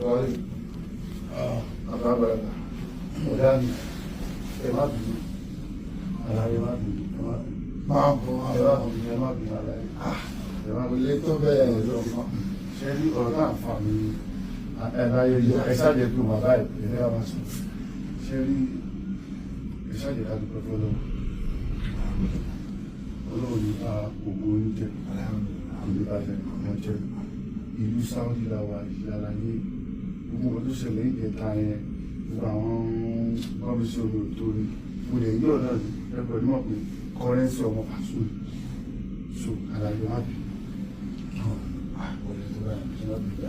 Sorry. Bàbá àgbàlagbà, ọ̀gá mi, ẹ má bínú. Àlàyé, má bínú, ẹ má bínú. Máa bọ̀. Ẹ má bínú, ẹ má bínú, àlàyé. Ẹ má Kò bínú. lè tó bẹ́ẹ̀ lọ. Ṣé rí ọ̀rọ̀ náà fà mí? Ẹ láyé yọ, ẹ ṣáàjẹ́ pé bàbá ẹ̀ ẹ fẹ́ bá sùn. Ṣé rí, ẹ ṣáàjẹ́ ká dúpẹ́ fọlọ́run. Ọlọ́run ní bá ògo oúnjẹ, ìlú bá fẹ́ nìkan jẹ́. Ìlú Saudi la wà yìí, àlàyé. Gbogbo nǹkan tó ṣẹlẹ̀ ìjẹta yẹn, gbogbo àwọn bọ́ọ̀lù sí omi ò tó ní. Mo lè yí ọ̀nà ní everybody mọ̀ pé currency ọmọ Paso ni. So àlàyé, má bínú. Kò lè tó bẹ́ẹ̀. Ẹ má bínú,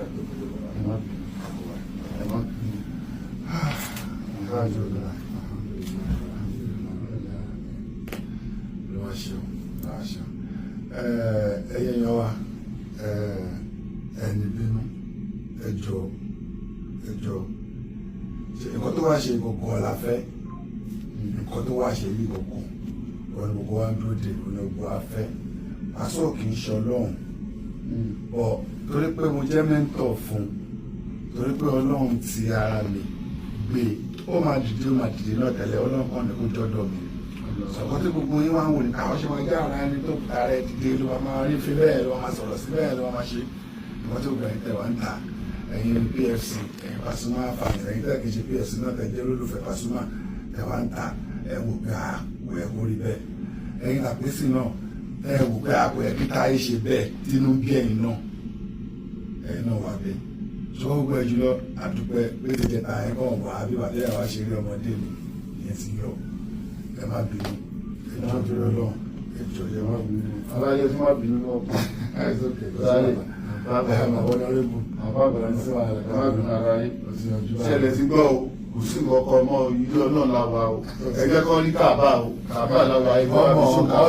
ẹ má bínú, ẹ má bínú. Káàjọ ọ̀la. Ló wá ṣeun, ló wá ṣeun. Ẹyẹ yan wa, ẹni bínú, ẹ jọ̀ọ́, ẹ jọ̀ọ́. Ṣe nǹkan tó wá ṣe gbogbo la fẹ́, nǹkan tó wá ṣe yìí gbogbo wọn ni gbogbo wa ń dúró de, òun ni gbogbo wa fẹ́. Paso kì í ṣe Ọlọ́run bọ̀, torí pé mo jẹ́ mentor fún, torí pé Ọlọ́run ti ara mi gbé, ó máa dìde, ó máa dìde náà tẹ́lẹ̀. Ọlọ́run kan ní kó jọ́dọ̀ mi. Sọ̀kọ́ tí gbogbo yín wá ń wò ní káwọn ṣe máa jẹ́ ara ẹni tó tara ẹ dìde, ló máa rí fi bẹ́ẹ̀, ló máa sọ̀rọ̀ sí bẹ́ẹ̀, ló máa ṣe nǹkan tí gbogbo ẹ̀yin tẹ̀ wá ń ta, ẹ̀yin PFC, ẹ̀yin Pasuma fans, ẹ̀yin tẹ̀ kì í ṣe PFC náà, tẹ̀ jẹ́ olólùfẹ́ Pasuma, tẹ̀ wá ń ta, ẹ̀ wò pé à kò yẹ kó rí bẹ́ẹ̀. Ẹ̀yin tàpésì náà, ẹ̀ wò pé à kò yẹ kí táyé ṣe bẹ́ẹ̀, tínú bí ẹ̀yin náà, ẹ̀yin náà wà bẹ́ẹ̀. Ṣùgbọ́n gbogbo ẹ̀ jùlọ, àdúpẹ́ pé tètè ta ẹ̀ kàn wá bí bàtẹ́ àwa ṣe rí ọmọdé mi, ìyẹn ti yọ. Ẹ má bínú, ẹ jọ̀ọ́, torí Ọlọ́run, ẹ jọ̀ọ́, ẹ má bínú. Aláyé tí má bínú lọ́wọ́. It's okay. Sáré. Bàbá honorable. Bàbá àgbàlagbà, Sí wàhálà. ẹ má bínú, aráyé. Ó ti yanjú báyìí. Ṣẹlẹ̀ ti gbọ́ o, kò sí nǹkan kan mọ́. Ilé Ọlọ́run la wà o. Ẹ jẹ́ kọ́ ní Kàbá o, Kàbá la wà, ẹgbẹ́ wa fi sún Kàbá.